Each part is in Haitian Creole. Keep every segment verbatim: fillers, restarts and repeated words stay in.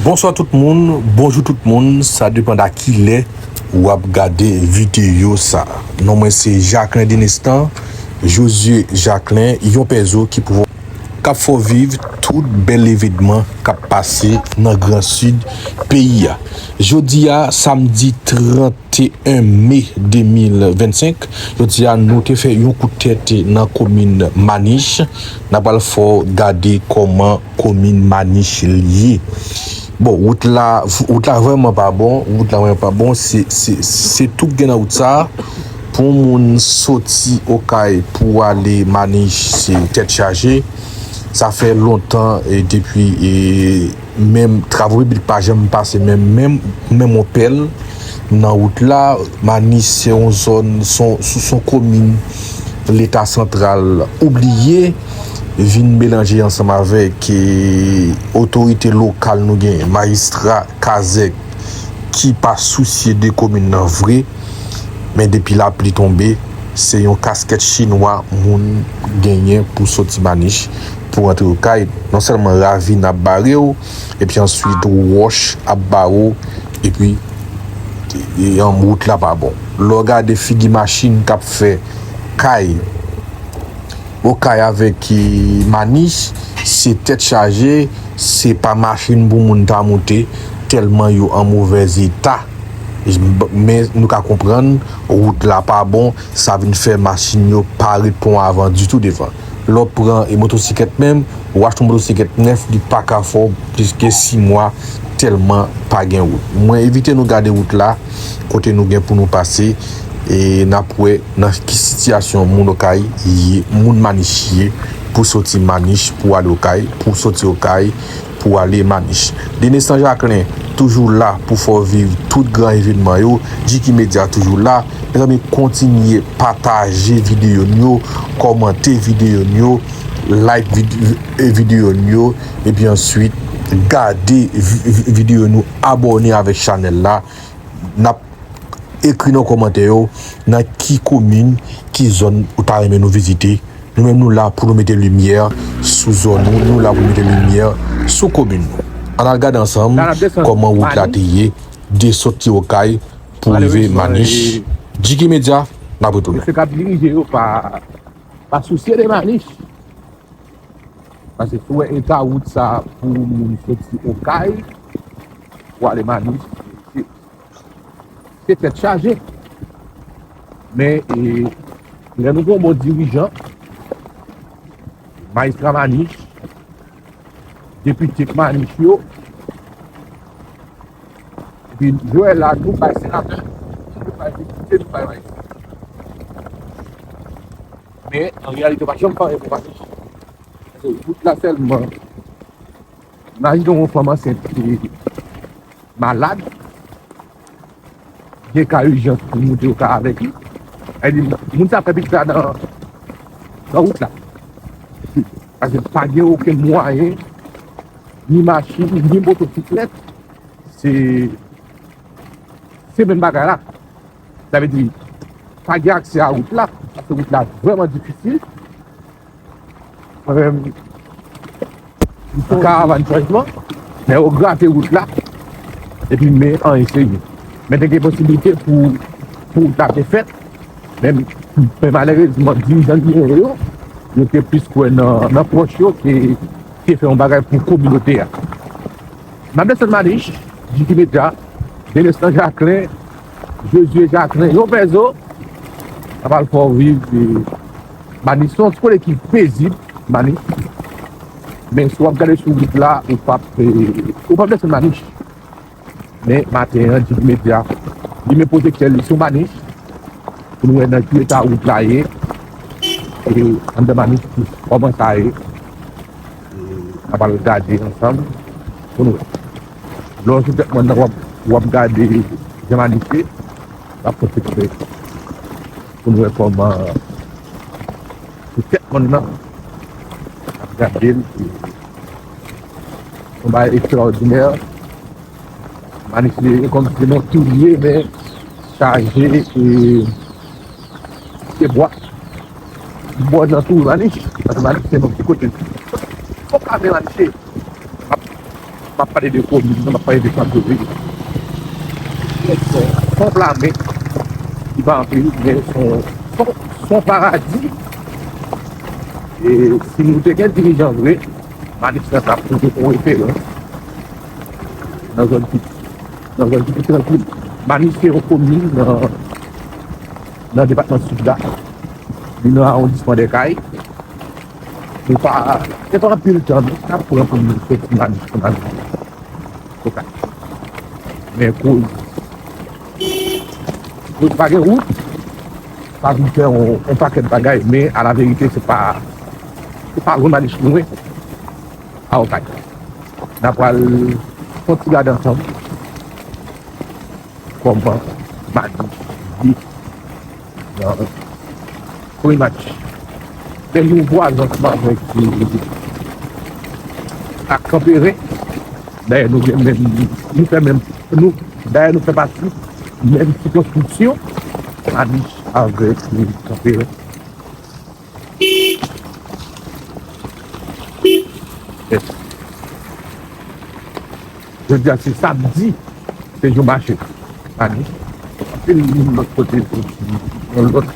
Bonswa tout moun, bonjou tout moun, sa depann a kilè w ap gade videyo sa. Non mwen se Jacquelin Denestan, Josué Jacquelin, yon pèzo ki pou k ap fè w viv tout bèl evènman k ap pase nan Gran Sid peyi a. Jodi a, samdi trant trant et un me de mil vennsenk, jodi a nou te fè yon kout tèt nan komin Manich. N a pral fè w gade kòman komin Manich ye. Bon, wout la, wout la vrèman pa bon, wout la vrèman pa bon, se, se, se tou k gen nan wout sa. Pou yon moun soti Okay pou ale Manich, se tèt chaje. Sa fè lontan, e, depi, e, menm travo piblik pa janm pase, menm, menm, menm yon pèl nan wout la. Manich se yon zòn, se yon, se yon komin Leta santral oubliye, vin melanje ansanm avèk, e, otorite lokal nou genyen, majistra, kazèk, ki pa sousye de komin nan vre, men depi lapli tonbe, se yon kaskèt chinwa moun genyen pou soti Manich pou rantre Okay. Non sèlman ravin ap bare w, epi answit wòch ap bare w, epi, e, e, wout la pa bon. Lè w gade figi machin k ap fè kay Okay avèk, e, Manich, se tèt chaje, se pa machin pou moun ta moute, tèlman yo an movèz eta. Men nou ka konprann, wout la pa bon, sa vin fè machin yo pa ret pran avan ditou devan. Lè w pran, e, motosiklèt menm, ou achte yon motosiklèt nèf, li pa ka fè w plis ke sis mwa, tèlman pa gen wout. Mwen envite nou gade wout la, kote nou gen pou nou pase, e n ap wè nan ki sitiyasyon moun Okay ye, moun Manich ye, pou soti Manich pou ale Okay, pou soti Okay pou ale Manich. Denestan Jacquelin toujou la pou fè w viv tout gran evènman yo. Jiki Media toujou la. Mezanmi, kontinye pataje videyo n yo, kòmante videyo n yo, like vid-, e, videyo n yo, epi answit gade vi-, vi-, videyo nou, abòne avèk chanèl la. N ap ekri nan kòmantè yo nan ki komin, ki zòn ou ta renmen nou vizite. Nou menm nou la pou nou mete limyè sou zòn nou, nou la pou mete limyè sou komin nou. Ann al gade ansanm kòman wout la te ye, de soti Okay pou rive Manich. Jiki Media, n ap retounen. Mesye k ap dirije yo pa, pa sousye de Manich. Paske si w wè eta wout sa pou moun soti Okay pou ale Manich, se, se tèt chaje. Men, e, lè nou gen yon bon dirijan, majistra Manich, depite Manich yo, epi jodi a nou bay senatè, nou bay depite, nou bay majistra. Men, an reyalite, yo pa janm fè anyen pou Manich. Paske wout la sèlman, imajine w yon fanm ansent ki malad, gen ka ijans pou moute Okay avèk li. Sa vle di, moun sa fè pitit la nan, nan wout la. Paske pa gen okenn mwayen, ni machin, ni motosiklèt, se, se menm bagay la. Sa vle di, pa gen aksè a wout la, paske wout la vrèman difisil. Mwen menm, m se yon karavàn chanjman, men yo grate wout la, epi men anyen serye. Men te gen posiblite pou, pou wout la te fèt, men, men malerezman, dirijan ki genyen yo, yo te plis kwè nan, nan pòch yo ke, ke fè yon bagay pou kominote a. M ap desann Manich, Jiki Media, Denestan Jacquelin, Josué Jacquelin, yon pèzo, n ap al fè w viv, e, Manich se yon ti kote ki pezib, Manich. Men si w ap gade sou wout la, ou p ap, e, ou p ap desann Manich. Men maten an, Jiki Media, li met pwojektè li sou Manich, pou nou wè nan ki eta wout la ye, e anndan Manich, kòman sa ye. E, n ap al gade ansanm pou nou wè. Lè w sou tèt mòn nan, w ap, w ap gade jan Manich ye, w ap konsektre pou nou wè kòman sou tèt mòn nan, n ap gade l, se yon bagay ekstraòdinè. Manich se kòmsi se yon tou li ye, men chaje, e, e bwa. Bò nan tou Manich, paske Manich se yon ti kote. Fòk pa vle Manich. M ap pale de komin nan, m ap pale de Kanperen. Se yon, se yon plamen ki pa anpil, men se yon, se yon, se yon paradi. E si nou te gen dirijan vre, Manich lan t ap tounen yon referans nan zòn ki, nan zòn ki pi trankil. Manich se yon komin nan, nan depatman Sid la. Li nan awondisman Dèkay. Nou pa, se pa anpil tan, non, n ap pran pou nou fè ti Manich, ti Manich. Okay. Men koz, koz pa gen wout, sa vin fè yon, yon pakèt bagay, men a la verite, se pa, se pa lwen Manich nou ye, a Okay. N a pral fè yon ti gade ansanm kòman Manich ye. Nan Komin Manich. Bèl yon vwazan ansanm avèk, e, ak Kanperen. Dayè, nou gen menm, nou fè menm, nou, dayè, nou fè pati menm sikonskripsyon, Manich avèk, e, Kanperen. Yes. Jodi a se samdi, se jou mache. Ani. Anpil moun lòt kote soti, nan lòt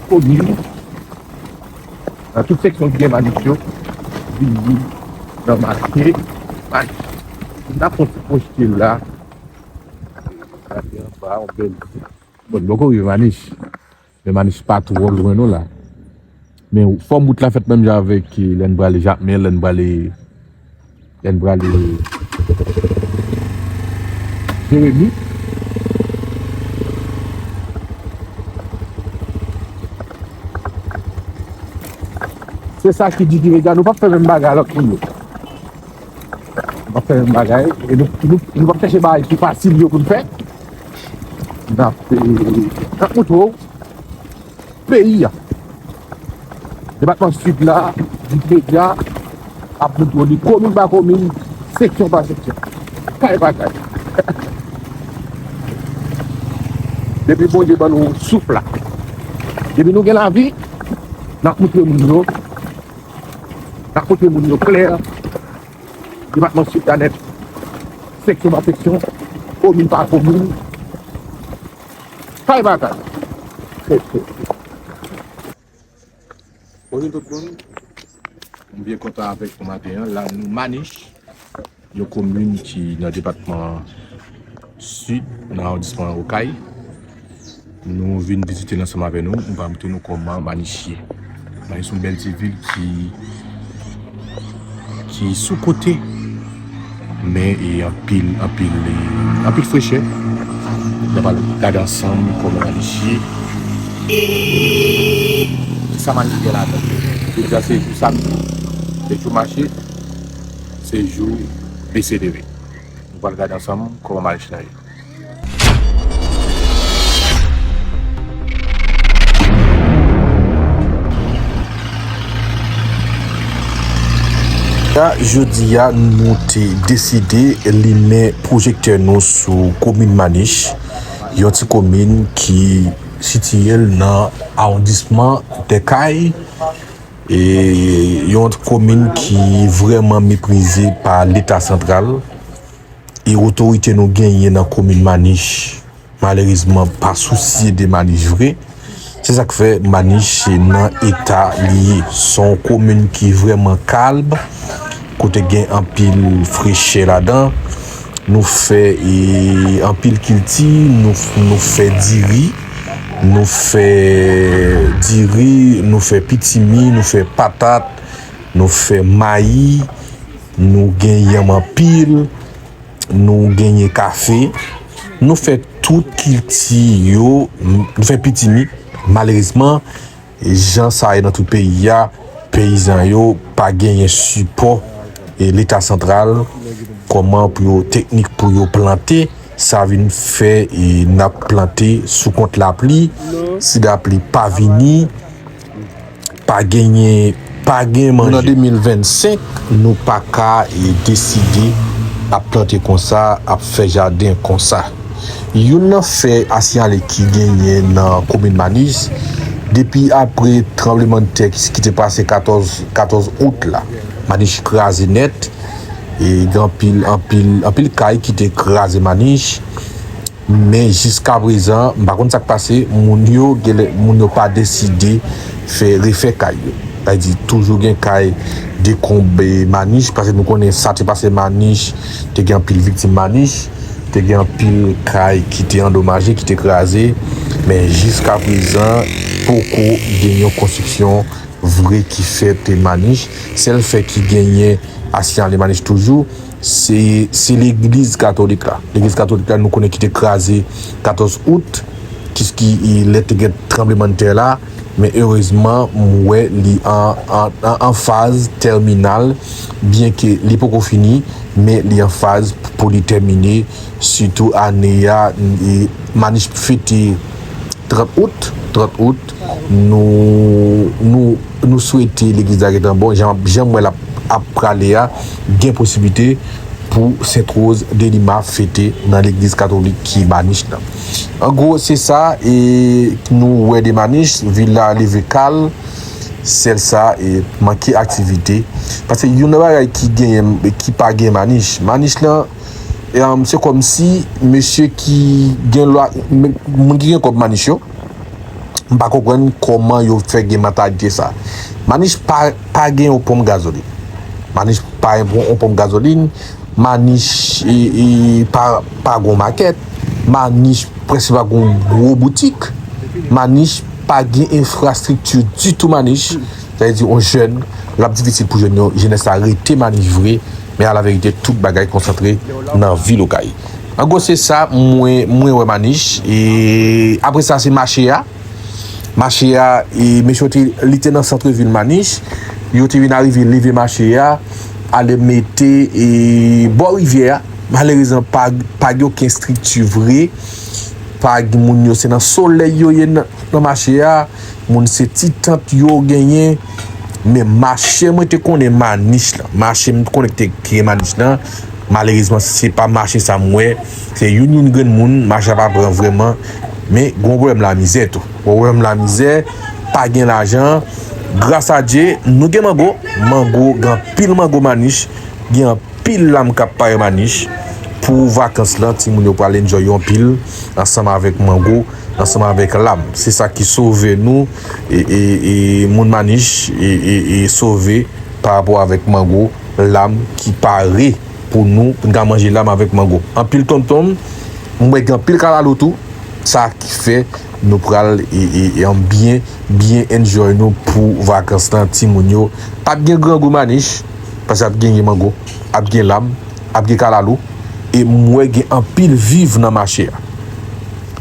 komin, nan tout seksyon ki gen Manich yo, vini nan mache Manich. N ap fè yon ti pwoste la. Gade anba, yon bèl vi. Bon, m poko rive Manich. Men Manich pa twò lwen non la. Men fòm wout la fèt menm jan avèk, eh, lè n prale Jakmèl, lè n prale, lè n prale Jeremi. Se sa ki di ki vle di a, nou p ap fè menm bagay a lòt moun yo. Nou p ap fè menm bagay. E nou, nou, nou p ap chèche bagay ki fasil yo pou n fè. N ap, eh, n ap montre w peyi a. Depatman Sid la, Vikimedya ap montre w li komin pa komin, seksyon pa seksyon, kay pa kay. Depi Bondye ban nou souf la, depi nou gen lavi, n ap montre moun yo, n ap montre moun yo klè. Depatman Sid la nèt, seksyon pa seksyon, komin pa komin, kay pa kay. Bonjou tout moun. M byen kontan avèk nou maten an. La nou Manich, yon komin ki nan depatman Sid, nan awondisman Okay. Nou vin vizite l ansanm avè nou, nou va montre nou kòman Manich ye. Manich se yon bèl ti vil ki, ki sou kote, men e anpil, anpil, e anpil frechè. Nou va gade ansanm kòman Manich ye. Sa Manich gen ladan. Jodi a se jou samdi, se jou mache, se jou besedere. Nou pral gade ansanm kòman Manich la ye. Jodi a, nou te deside limen pwojektè nou sou komin Manich, yon ti komin ki sitiye l nan awondisman Dèkay, e yon komin ki vrèman meprize pa Leta santral. E otorite nou genyen nan komin Manich, malerezman, pa sousye de Manich vre. Se sa k fè Manich nan eta li ye. Se yon komin ki vrèman kalm, kote gen anpil frechè ladan. Nou fè, e, anpil kilti, nou, nou fè diri, nou fè diri, nou fè pitimi, nou fè patat, nou fè mayi, nou gen yanm anpil. Nou genyen kafe, nou fè tout kilti yo, nou fè pitimi. Malerezman, jan sa ye nan tout peyi a, peyizan yo pa genyen sipò, e, Leta santral, kòman pou yo, teknik pou yo plante, sa vin fè, e, n ap plante sou kont lapli, si lapli pa vini, pa genyen, pa gen manje. Nou nan de mil vennsenk, nou pa ka, e, deside ap plante konsa, ap fè jaden konsa. Youn nan fè a siyale ki genyen nan komin Manich, depi apre tranblemanntè ki, ki te pase katòz, katòz out la, Manich kraze nèt, E gen anpil, anpil, anpil kay ki te kraze Manich. Men jiskaprezan, m pa konn sa k pase, moun yo, genlè, moun yo pa deside fè, refè kay yo. Sa vle di, toujou gen kay dekonbe Manich, paske nou konnen sa te pase Manich, te gen anpil viktim Manich, te gen anpil kay ki te andomaje, ki te kraze, men jiskaprezan, poko gen yon konstriksyon vre ki fèt Manich. Sèl fè ki genyen a siyale Manich toujou, se, se legliz katolik la. Legliz katolik la, nou konnen ki te kraze katòz out, ki, ki, lè te gen tranblemanntè la, men erezman, m wè li an, an, an, an faz tèminal, byenke li poko fini, men li an faz pou li tèmine, sitou ane a, e Manich fete trant out, trant out, nou, nou, nou swete legliz la gentan bon, jan, jan m wè l ap, ap prale a, gen posiblite pou Sent Woz de Lima fete nan legliz katolik ki Manich lan. An gwo, se sa, e nou wè de Manich, vil la leve kal, sèl sa, e manke aktivite. Paske youn nan bagay ki genyen, ki pa gen Manich, Manich lan, e, um, se kòmsi mesye ki gen lwa, moun ki gen kòb Manich yo, m pa konprann kòman yo fè gen mantalite sa. Manich pa, pa gen yon ponp gazolin. Manich pa gen yon ponp gazolin. Manich, e, e, pa, pa gon makèt. Manich prèske pa gon gwo boutik. Manich pa gen enfrastrikti ditou Manich. Sa vle di, yon jèn, l ap difisil pou jèn yo, jenès la rete Manich vre, men alaverite, tout bagay konsantre nan vil Okay. An gwo, se sa, mwen, mwen wè Manich. E apre sa, se mache a. Mache a, e, mesye yo te, li te nan sant vil Manich. Yo te vin arive leve mache a, ale mete, e, bò rivyè a. Malerezman, pa, pa gen okenn estrikti vre. Pa gen moun yo, se nan solèy yo ye nan, nan mache a. Moun se ti tant yo genyen. Men mache mwen te konnen Manich lan. Mache m konnen ki te, ki gen Manich lan. Malerezman, se pa mache sa m wè. Se youn youn grenn moun, mache a pa pran vrèman. Men, gon pwoblèm lamizè tou. Gon pwoblèm lamizè, pa gen lajan. Gras a Dye, nou gen mango. Mango, gen anpil mango Manich. Gen anpil lam k ap pare Manich. Pou vakans lan, timoun yo pral enjoy yo anpil, ansanm avèk mango, ansanm avèk lam. Se sa ki sove nou, e, e, e moun Manich, e, e, e sove pa rapò avèk mango, lam ki pare pou nou, pou n ka manje lam avèk mango. Anpil tonmtonm, m wè gen anpil kalalou tou, sa ki fè nou pral, e, e, e, byen, byen enjoy nou pou vakans lan, timoun yo. P ap gen grangou Manich, paske ap genyen mango, ap gen lam, ap gen kalalou, e m wè gen anpil viv nan mache a.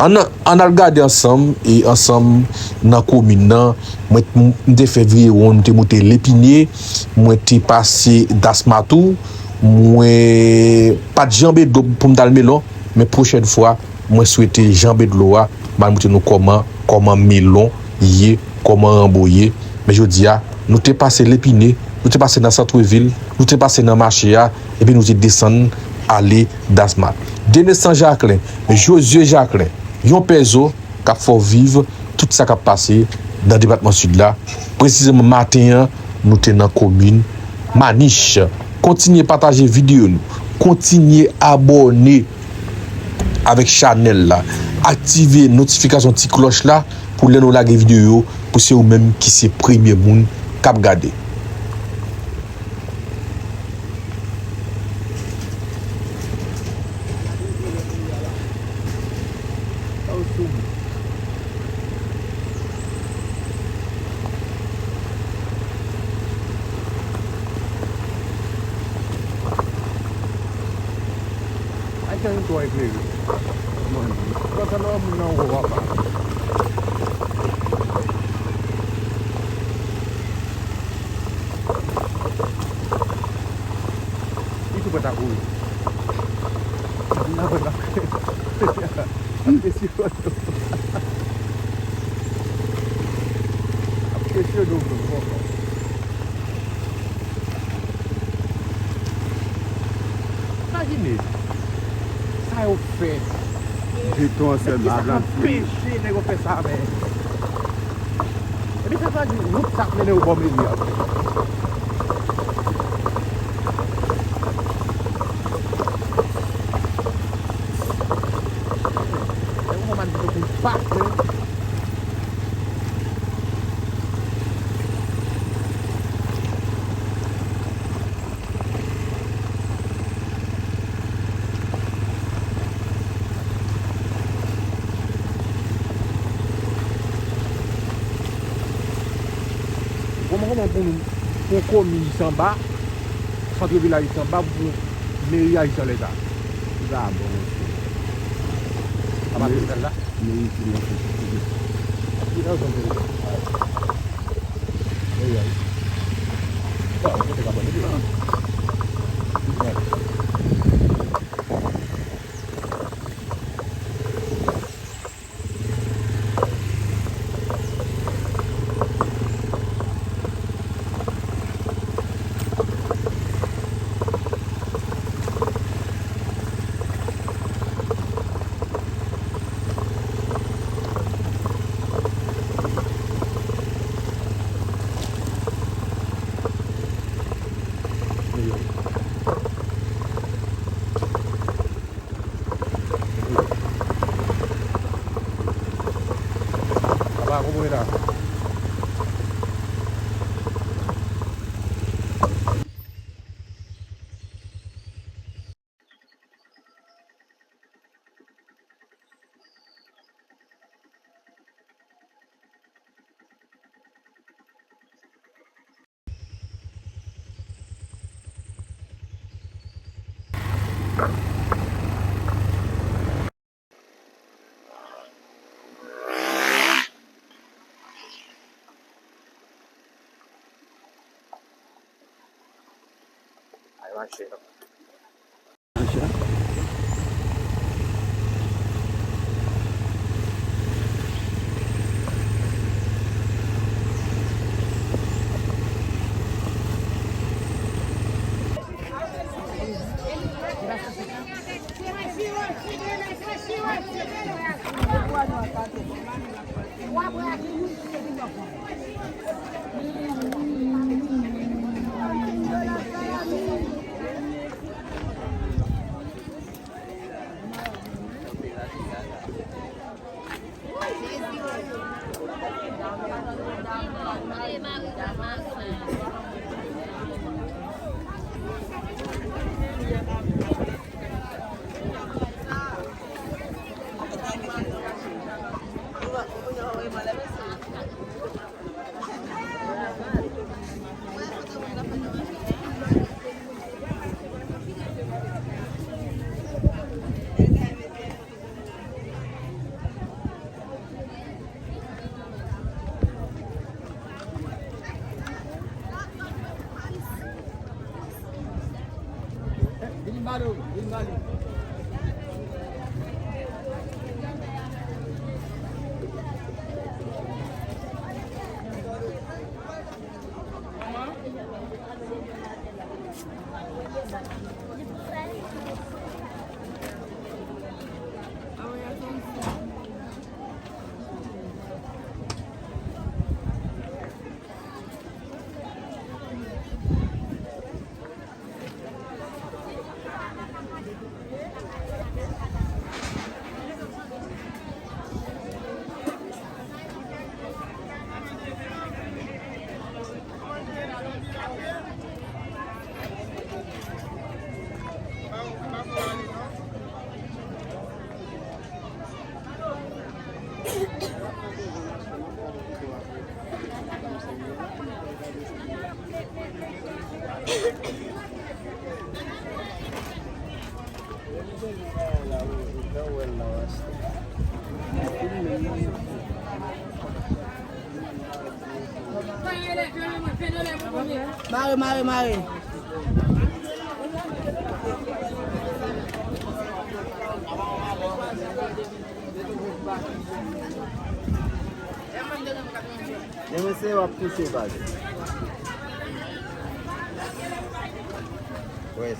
Ann, ann al gade ansanm, e ansanm nan komin nan, mwen, m te fè virewon, m te moute Lepinye, mwen te pase Dasma tou, mwen pa t janbe dlo pou m t al Melon, men pwochèn fwa, mwen swete janbe dlo a, m al montre nou kòman, kòman Melon ye, kòman Ranbo ye. Men jodi a, nou te pase Lepine, nou te pase nan santvil, nou te pase nan mache a, epi nou te desann ale Dasma. Denesan Jaklen, Jozye Jaklen, yon pè zo k ap fè w viv tout sa k ap pase nan depatman Sid la. Presizeman maten an, nou te nan komin Manich. Kontinye pataje videyo nou. Kontinye abòne avèk chanèl la. Aktive notifikasyon ti klòch la pou lè nou lage videyo, pou se ou menm ki se premye moun k ap gade. Ay, tèlman twò eklere. Mwen, konsa lè moun nan wè w apa. Li tou prèt a kouri. Li tou prèt a kouri. Ap kesyon. Ap kesyon nou menm, papa. Imajine sa yo fè. Beton, sèl, ki sa k anpeche nèg yo fè sa, men? Epi sa, sa di wout sa k mennen yo bò meri a. Kòman pou nou, pou komin Jis Anba, sant vil la Jis Anba, pou meri a Jis Anlè sa? Li pa bon, mesye. Sa pa tribinal la? Meri ki nan sou. Tribinal sa, meri. Meri a. Sa, ou kote ka pale. Apa, komo era? Ay, mache. Mare, mare, mare. Demen se w ap touche baz. Wès.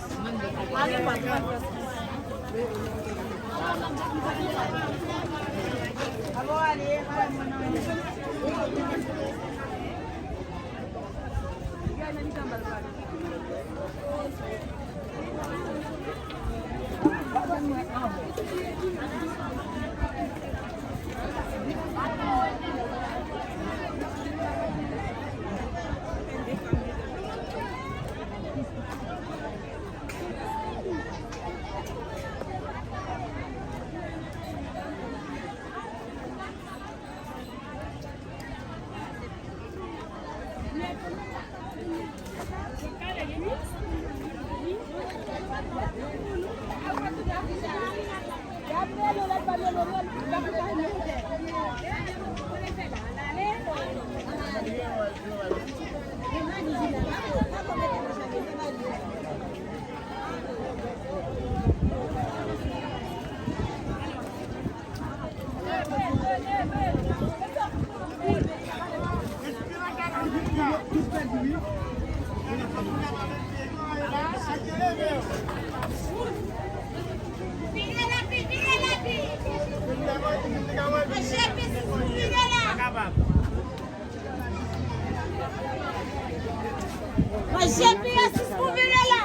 Manje pi a sis pou vire la.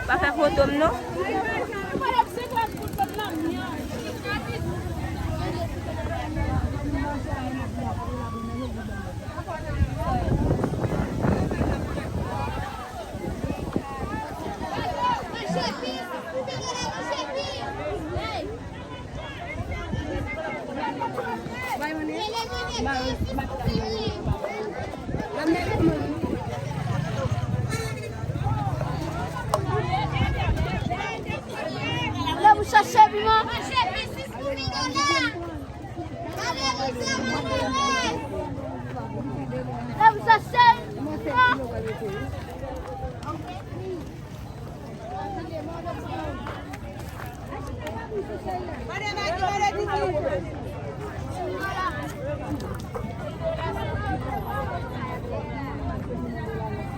Pa fè foto m non. Lè pou chache piman. Lè pou chache piman.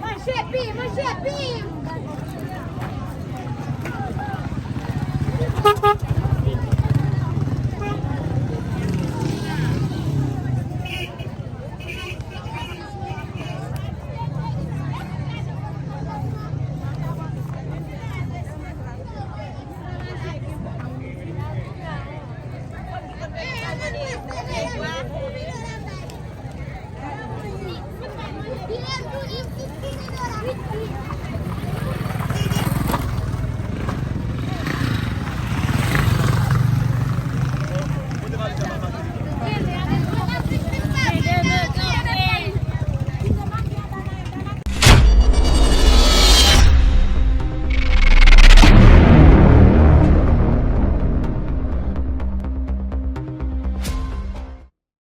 Manje pi, manje pi.